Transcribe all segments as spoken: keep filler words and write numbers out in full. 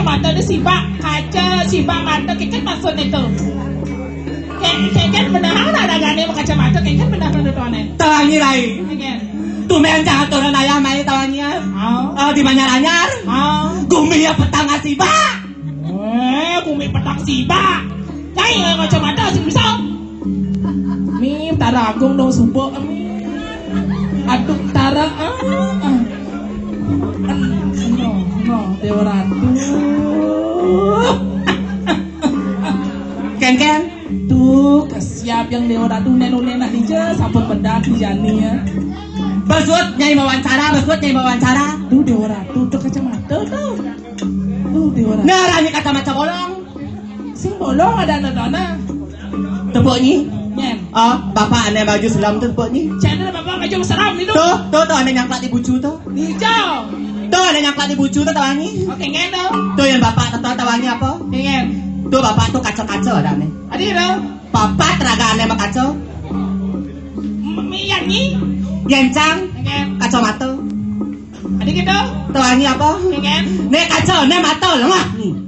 Mata dia sibak, kaca sibak mata, kéngkén maksudné to? Ké-, kéngkén benehang ragané makacamata, kéngkén benehang to né. Tawangi, Rai. Kéngkén. Tumbén cang aturan ayah mai tawangi. Oh. Eh, di Banjar Anyar. Oh. Gumi ya petang sibak. Eh, gumi petang sibak. Cai, eh, kacamata sing bisa. Mi, Tara Agung dong, suba, mi. Aduh, Tara, ah, ah. No, no, Déwa Ratu. Kéngkén. Tuh, kesiap yang Déwa Ratu, nén unéna dija, sampun bedak di jani ya. Besut Nyai wawancara, besut Nyai wawancara. Tuh, Déwa Ratu, tuh kacamata tuh. Tuh, Déwa Ratu. Nah, rani kacamata bolong. Sing bolong ada nontonnya. Tepuk Nyi. Nyén. Oh, bapak ané baju selam tuh tepuk Nyi. Cendol bapak baju seram itu. Tuh, tuh, tuh ané nyangklak di bucu tuh. Hijau. Tuh ané nyangklak di bucu tuh tawangi. Oke, ngén tuh. Tuh yang bapak tuh tawangi apa? Ngén. Tuh bapak tuh kaca-kaca ada nih. Adi tuh. Bapak teraga ané mah kaca. M-, mi-, yang Nyi. Yencang. Ngén. Kacamata. Adi gitu. Tawangi apa? Ngén. Né kaca, né mata lemah. Hmm.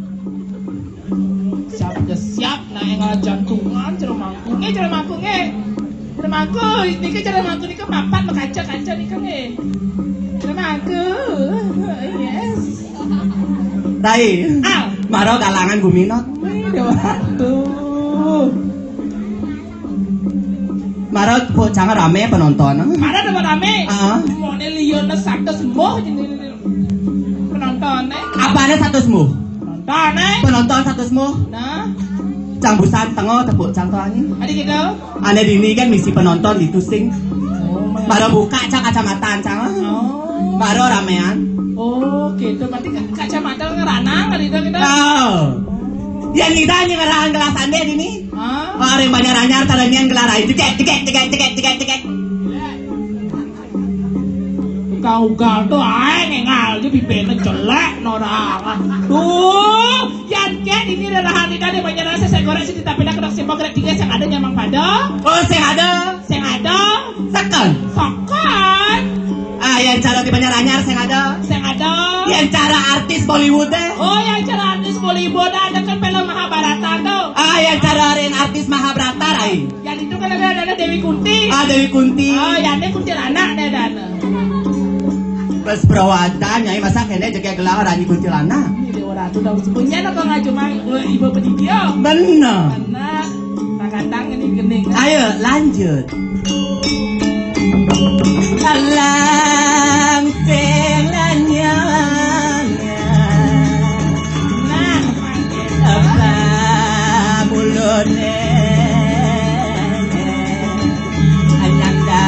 Siap, ya siap, nah, énggal jantungan, jero mangkungé, jero mangkungé. Jero mangku, nika jero mangku nika mapan makaca-kaca nika nggih. Jero mangku, yes. Rai, ah. Mara galangan gumina. Wih, Déwa Ratu. Mara tepuk cang ramé penonton. Mara udah ramé. Ah. Moné liurna satus mbuh jenenge penontoné. Apané satus mbuh? Penontoné. Penonton satus mbuh. Nah. Cang busan tengo tepuk cang tawangi. Adi gitu. Ané dini kan misi penonton ditu sing. Oh, mara buka cang kacamata cang. Oh. Mara raméan. Oh, gitu. Berarti ka-, kacamata ngeranang kali itu gitu. Oh. Ya, nida nying ngeranang gelas andé dini. Hah? Ari Banjar Anyar tara nyén gelar ai. Jeget, jeget, jeget, jeget, jeget, jeget. Kau gal tuh aé ngengal aja bibirnya jelek, Nora. Tuh, yan ké ini adalah hari tadi Banjar Anyar saya goreng sih, tapi nak kena simpang gerak tiga yang ada nyamang pada. Oh, sing ada. Sing ada. Seken. Seken. Ah, yang cara di Banjar Anyar sing ada. Sing ada. Yang cara artis Bollywood deh. Oh, yang cara artis Bollywood ada kan film Mahabharata tuh. Ah, yang cara artis Mahabharata, Rai. Yang itu kan ada, ada Dewi Kunti. Ah, Dewi Kunti. Oh, yang ada kuntilanak deh, ada. Pas perawatan, Nyai, masa kéné jegég gelar Rani Kuntilanak. Ini Déwa Ratu dong. Sebenarnya apa nggak cuma, eh, ibu pendidik, ya? Bener. Bener. Kadang-kadang ini gini. Ayo, lanjut. Alang sing lanyang. Nah, apa mulutnya? Ananda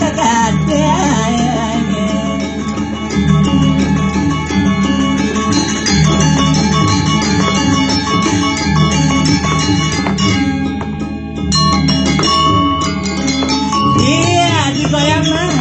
tegak. Iya, digoyang, Mas.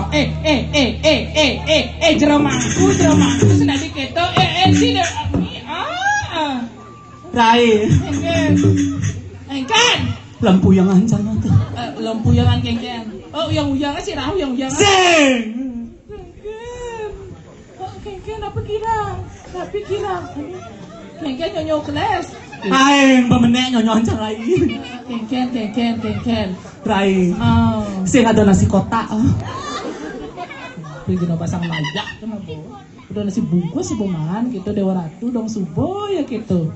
Eh, eh, eh, eh, eh, eh, eh, jero mangku, jero mangku, senadi keto, eh, eh, si de-, ah, ah. Rai. Engken. Engken. Lempuyangan sana tuh. Eh, lempuyangan kéngkén. Oh, uyang-uyangan sih, Rah, uyang-uyangan. Sing. Kéngkén. Oh, kéngkén, apa kirang? Tapi kirang. Kéngkén nyonyo kelas. Aing bemenek nyonyoan cang lain. Kéngkén, kéngkén, kéngkén. Rai. Oh. Sing ada nasi kotak. Kuwi gina pasang layak tuh mah, Bu. Udah nasi bungkus ibu mangan gitu Dewa Ratu dong subuh ya gitu.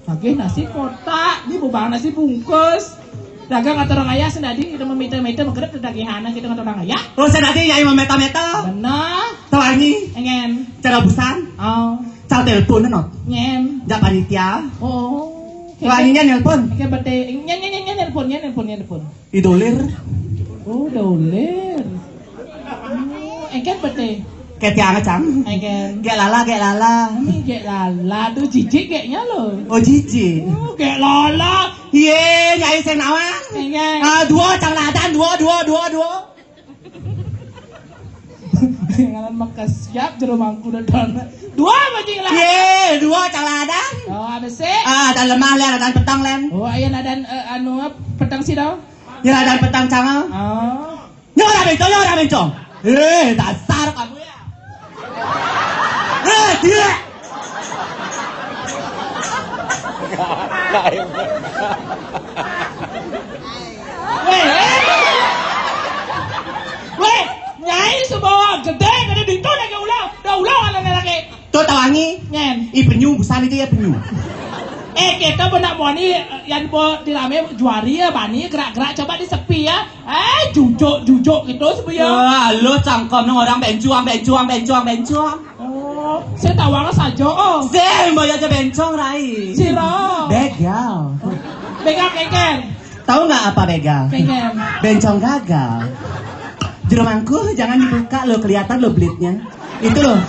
Lagi nasi kotak, ini bubang nasi bungkus. Dagang atau orang ayah sendiri kita meminta-minta mengkerep dadagihanan kita atau orang ayah. Oh, sendiri ya mau meta-meta. Benar. Tawangi. Engen. Cara busan. Oh. Cara telepon no. Ngen. Jak panitia. Oh. Tawanginya nelpon. Oke, bete. Nyen, nyen, nyen, nyen, nelpon, nyen, nelpon, nyen, nelpon. Idolir. Oh, dolir. Oh, engken bete. Kayak tiang cang. Engken. Gek lala, gek lala. Ini gek lala tuh jijik geknya loh. Oh, jijik. Oh, gek lala. Iye, nyai sing nawang. Engken. Ah, dua cang ladan, dua, dua, dua, dua. Ngaran mah kesiap jero mangku dadana. Dua bajing lah. Ye, dua cang ladan. Oh, apa sih? Ah, ada lemah len, ada petang len. Oh, aya nadan eh, anu petang sih dong. Ya ada petang cang. Oh. Nyo ora bencong, nyo ora bencong. Eh, dasar kamu ya. Eh, dia. Weh, eh. Weh, nyai sebawa gede kada ditu lagi ulah. Dah ulah ala lagi. Tuh tawangi. Ngen. I penyu busan itu ya penyu. Eh, kita benak moni yang bo dirame juari ya bani gerak-gerak coba di sepi ya. Eh, jujuk-jujuk gitu sepi ya. Wah, lo cangkem nang orang bencuang, bencuang, bencuang, bencuang. Oh, saya tawang saja oh. Sing boyo aja bencong rai. Sira. Begal. Begal keker. Tahu nggak apa begal? Keker. Bencong gagal. Jero mangku jangan dibuka lo, kelihatan lo belitnya. Itu lo.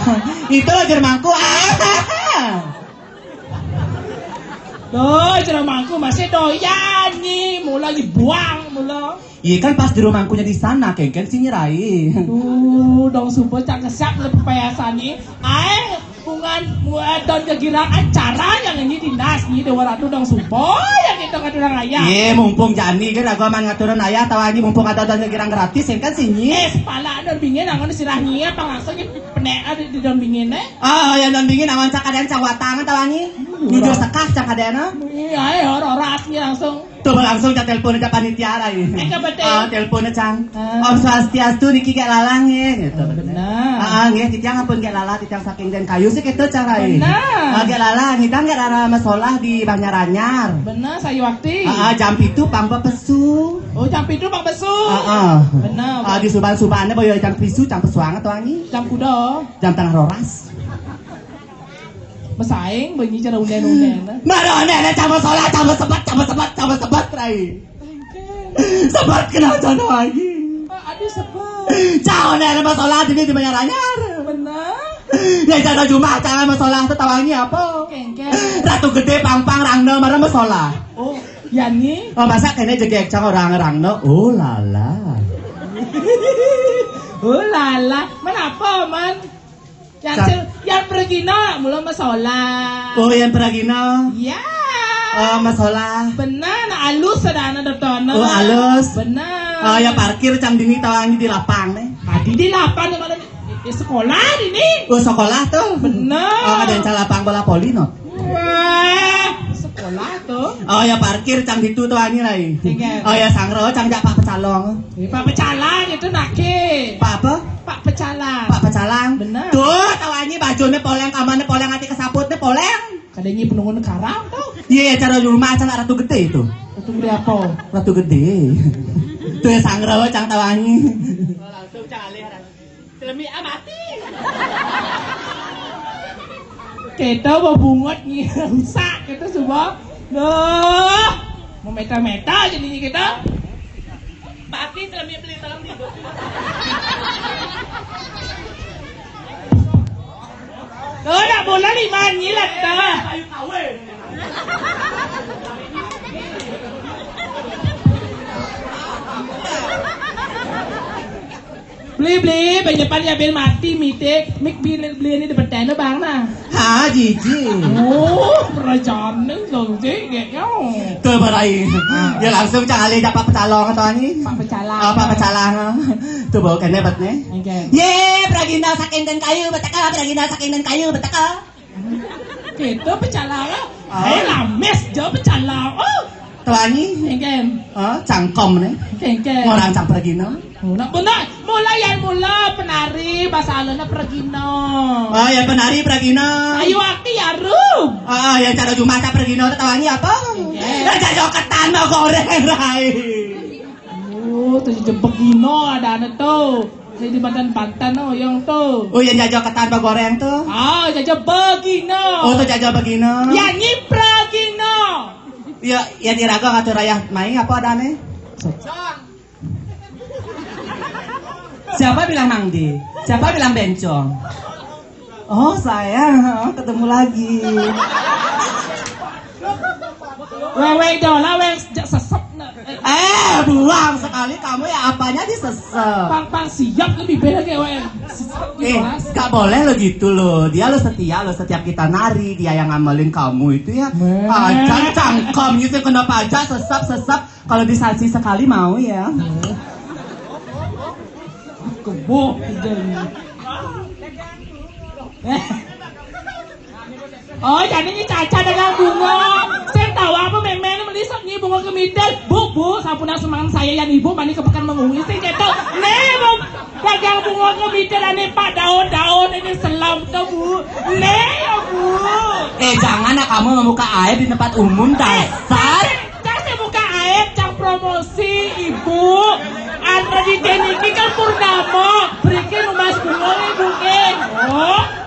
Itu lo jero mangku. Ah. Loh, jero mangku masih doyan nih, mula dibuang mula. Iya kan pas jero mangkunya di sana, kengken sih nyerai. Tuh, dong subuh cang kesiap le pepayasani. Ae bungan muadon gegirang acara yang ini dinas nih Dewa Ratu dong subuh yang kita kadurang ayah. Iya, mumpung jani kan aku aman ngaturan ayah tahu aja mumpung ada don gegirang gratis ya kan sih nyi. Eh, sepala don bingin angon sirah nyi apa langsung penek ada di don bingin eh. Oh, yang don bingin angon cakadan cawatang tahu anyi. Nyujur sekah cakadan. Iya, eh, ora ora asli langsung. Tuh langsung cak telepon aja panitia lah ini. Eh, ke bete. Oh, telepon aja. Ah. Om Swastiastu niki gak lalang ya gitu. Benar. Ah, nggih titiang ampun gak lala titiang saking den kayu sih gitu cara ini. Benar. Ah, gak lala kita gak ada masalah di Banjaranyar. Benar, saya waktu. Ah, jam itu pang pesu. Oh, jam itu pang pesu. Ah, ah. Benar. Ah, di suban-subannya boyo jam pesu, jam pesu banget wangi. Jam kuda. Jam tengah roras. Mesaing bunyi cara unden-unden. Mana unden sama sholat sama sebat sama sebat sama sebat rai. Sebat kenal jono lagi. Aduh sebat. Cau unden sama sholat ini di Banjaranyar. Benar. Ya cara cuma cara sama sholat tetawangi apa? Kengkeng. Ratu gede pangpang rangda marah sama sholat. Oh, yani. Oh masa kena jegek cang orang rangda. Oh lala. Oh lala. Mana apa man? Yang Sa- yang pergina mula masalah. Oh, yang pergina. Ya. Oh, masalah. Benar, nah, alus ada anak dokter. Oh, alus. Benar. Oh, ya parkir cang dini tawangi di lapang nih. Tadi di lapang di mana? Di sekolah ini. Oh, sekolah tuh. Benar. Oh, ada yang salah lapang bola poli no. Wah, sekolah tuh. Oh, ya parkir cang ditu tawangi rai. Iya. Oh, ya sangro cang jak pak pecalong. Pak Pecalang itu nake. Pak apa? Pak Pecalang. Pak Pecalang. Benar. Tuh, tawangi bajunya poleng, kamarnya poleng, hati kesaputnya poleng. Kadangnya penunggu karang tuh. Iya, ya cara rumah acara ratu gede itu. Ratu gede apa? Ratu gede. Tuh ya sangro cang tawangi. Langsung cang alih. Telemi ah mati. Kita mau bungut nih rusak kita semua. Duh, mau meta-meta jadinya kita. Mati telemi beli tolong di. Tuh, nak bola lima nyilat dah. Ayo kawin. Beli-beli, banyakan ya bil mati, mite, mik beli beli ini dapat dana bang nah. Ha, jiji. Oh, perajaan nih, dong, jiji, kayaknya. Tuh, barai. Ya langsung cang alih dapat pecalong atau ani? Pak Pecalang. Oh, Pak Pecalang. Tuh, bawa kene bet nih. Oke. Ye, Pragina saking dan kayu, beteka, Pragina saking dan kayu, beteka. Kéto pecala. Ah. Ayo lamis jo pecala. Oh. Telangi. Kéngkén. Ah, cangkem né. Kéngkén. Orang cang pergina. Nak bener, mulai yang mula penari bahasa Alana pergina. Ah, yang penari pergina. Ayo aki yarum. Ah, yang cara jumah tak pergina telangi apa? Kéngkén. Yang cara ketan mau goreng rai. Oh, tuh jebegino ada anak tuh. Jadi bantan-bantan oh yang tuh. Oh, yang jajo ketan goréng tuh. Ah, jajo begino. Oh, tuh jajo begino. Ya nyi pragino. Iya, ya diraga ngatur rayah main apa ada nih? Siapa bilang mangdi? Siapa bilang bencong? Oh, saya, heeh, ketemu lagi. Wéh, wéh, dola, wéh, sejak sesep, nah. Eh, buang sekali kamu ya, apanya disesep? Pang, pang siap lebih beda kayak wéh. Sesep, eh, jelas. Gak boleh lo gitu loh. Dia lo setia lo, setiap kita nari, dia yang ngamelin kamu itu ya. Wéh. Aja cangkem gitu, kenapa aja sesep, sesep. Kalau disaji sekali mau ya. Kebo, udah ini. Eh. Oh, jadi ini Caca dengan bunga. Saya tahu apa mémé ini melisap nih bunga kemidal. Bu, bu, sampun semangat saya yang ibu mani ke pekan mengui sih gitu. Nih, bu, dagang bunga kemidal ini Pak daun-daun ini selam tuh, Bu. Nih, ya, Bu. Eh, jangan nak kamu membuka aib di tempat umum, dasar. Cang sing buka aib, cang promosi, Ibu. Anu di niki kan purnama, berikin emas bunga Ibu ke. Oh.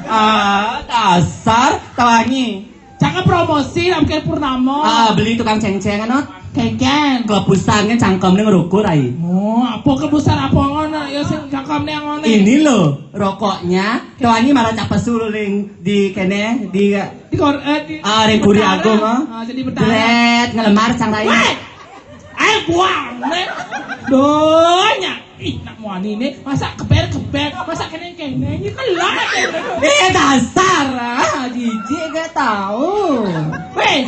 Ah, dasar, telangi. Cang promosi, lamun purnama. Ah, beli tukang céngcéng, anu. Kéngkén. Kelepusan kan cangkem nih ngerukur, ai. Oh, apa kelepusan apa ngono? Ya sing cangkem nih ngono. Ini loh, rokoknya. Telangi marah cak pesul ning di kéné, di Di kor, eh, di, ah, di Puri Betara. Agung, ah. Ah, jadi Betara. Dret, ngelemar cang rai. Wéh! Eh, buang, wéh. Donya. Ih, nak muani ini, masa keber-keber, masa kéné-kéné, ini telat. Eh, dasar, ah, jijik gak tahu. Wéh.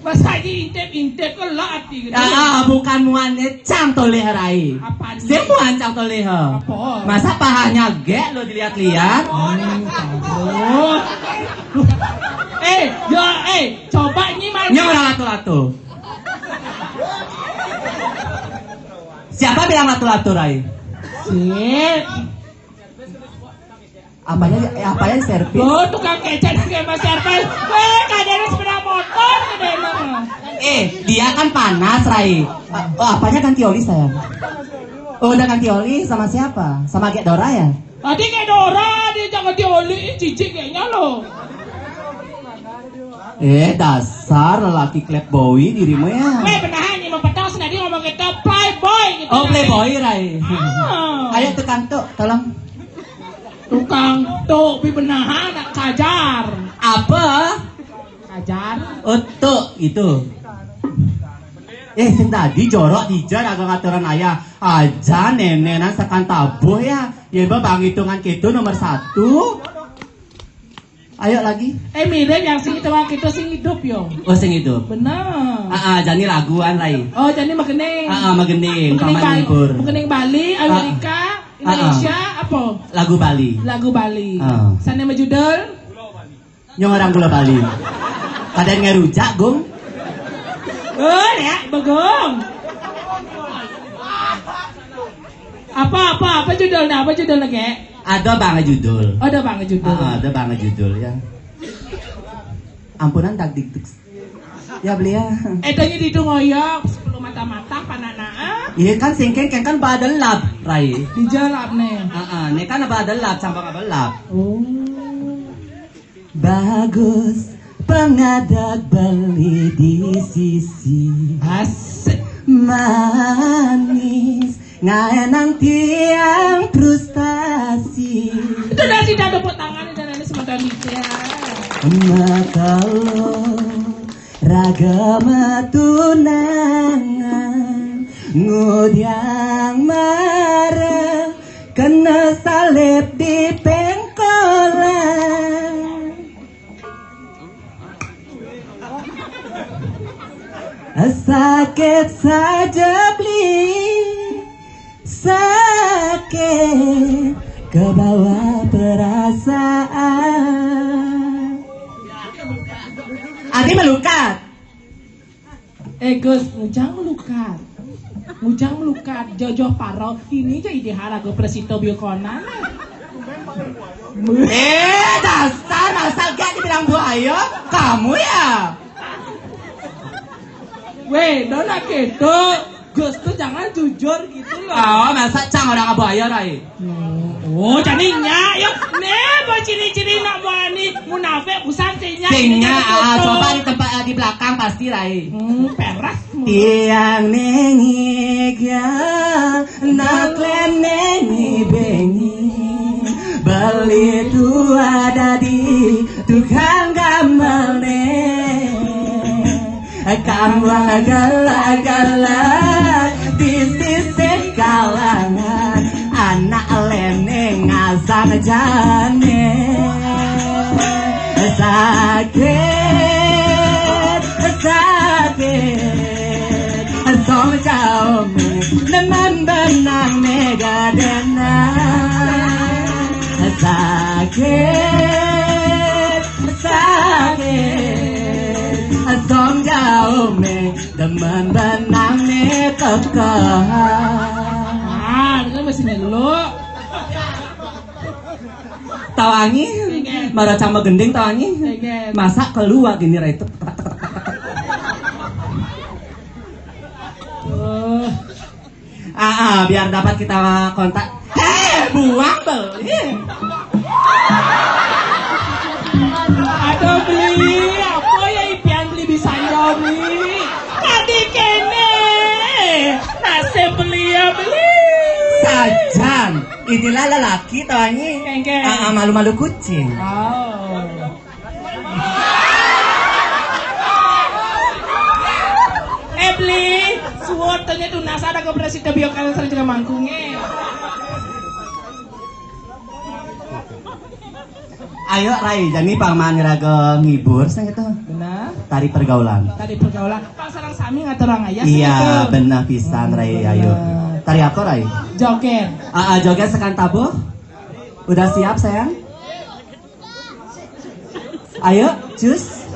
Masa iki intip-intip kok lho ati gitu. Ah, bukan muan cang toleh rai. Apa nih? Sing muan cang toleh. Apa? Masa pahanya gek lo dilihat-lihat? Oh. Eh, yo, eh, coba ini mana? Ini orang latu-latu. Siapa bilang latu-latu, Rai? Sip. Apanya, eh, apanya servis? Oh, tukang kecap kayak Mas Servis. Wéh, kadéna sepeda motor gedé mah. Eh, dia kan panas, Rai. Oh, apanya ganti oli, sayang? Oh, udah ganti oli sama siapa? Sama Gek Dora ya? Tadi Gek Dora dia jangan ganti oli, jijik kayaknya loh. Eh, dasar lelaki playboy dirimu ya. Wéh, benahan nih mau petang senadi ngomong kita playboy gitu. Oh, playboy, Rai. Ah. Ayo tukang tuk, tolong. Tukang tuk, pi benahan, nak kajar. Apa? Kajar. Oh, tuk, itu. Eh, sing tadi jorok dijar agak ngaturan ayah. Aja nenenan sekan tabuh ya. Ya, Mbak, bang hitungan gitu nomor satu. Ayo lagi. Eh, mirip yang sing hitungan gitu sing hidup yo. Oh, sing hidup. Bener. Ah, ah, jani laguan, Rai. Oh, jani magening. Ah, ah, magening. Magening Paman Bali. Libur. Magening Bali, ah, Amerika, ah, ah, Indonesia, apa? Lagu Bali. Lagu Bali. Ah. Sana sama judul? Nyong orang gula Bali. Kadang ngerujak, Gung. Oh, ya, begong. Apa, apa, apa judulnya? Apa judulnya, Gek? Ada bang judul. Oh, ada bang judul. Ah, ada bang judul ya. Ampunan tak dik dik. Ya beli ya. Eh, tanya di itu ngoyok sepuluh mata-mata panana. Iya kan singkeng kan badelap, Rai. Dijalap nih. Heeh, ini kan badelap sampai belap. Oh. Bagus pengadak beli di sisi. Asik. Manis ngaenang tiang frustasi. Itu udah tidak tepuk tangan dan ada semacam itu ya. Makalo raga matunangan ngudiang marah kena salib di pengkolan. Sakit saja beli, sakit ke bawah perasaan. Lukat. Eh, Gus, ngujang lukat. Ngujang lukat, jojoh paro. Ini aja ide hara gue presito biokonan. Eh, dasar, masa gak dibilang buaya? Kamu ya? Weh, dona keto. Gus tuh jangan jujur gitu loh. Oh, masa cang orang buaya, Rai? Oh, jadi nya, yuk. Nih, buat ciri-ciri nak buani munafik, busan sing nya. Sing nya, ah, coba di tempat, eh, di belakang pasti, Rai. Hmm, peras. Tiang nengi ya, nak lem nengi bengi. Beli tu ada di tukang gamal ne. Kang wah galak-galak di sisi kalangan, anak lene ngasang jane. Sakit, sakit, song jauh me, nemen benang mega dena. Sakit, sakit, song jauh me, demen benang me kekeh. Ah, itu masih dulu. Tawangi, maraca magending tawangi. Masa keluar gini, Rai, itu. Oh. Ah, ah, biar dapat kita kontak. Eh, buang beli. Aduh, beli, apa ya impian beli bisa jawab beli? Tadi kene, nasib beli ya beli. Sajan, inilah lelaki tawangi. Kengkeng. Ah, ah, malu-malu kucing. Oh. Eh, beli, suwot tanya tunas ada koperasi tebio kalian sareng mangkunge. Ayo, Rai, jani paman ngeraga ngibur sing itu. Benar. Tari pergaulan. Tari pergaulan. Pak sareng sami ngaturang ayah. Iya, benar pisan, Rai. Ayo. Tari apa, Rai? Joget. Ah, ah, joget sekan tabuh. Udah siap, sayang? Ayo, cus.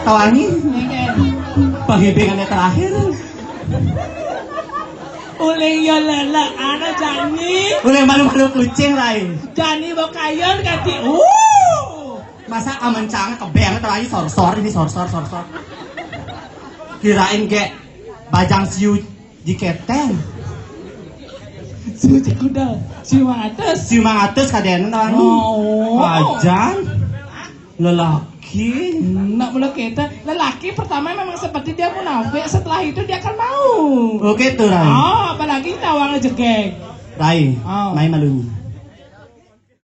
Tawangi. Penghibirannya terakhir. Uling yo lele ana jani. Uling malu-malu kucing, Rai. Jani bokayun kati. Uh. Masa amencang kebeng terakhir sor-sor ini sor-sor sor-sor. Kirain ge bajang siu di keteng. Siu cekudel, siu mangatus. Siu mangatus kadena tawangi. Oh. Bajang. Lelaki. Nak mula kita, lelaki pertama memang seperti dia munafik, setelah itu dia akan mau. Oke tuh, Rai. Oh, apalagi tawang jegeg. Rai, oh. Mai malunyi.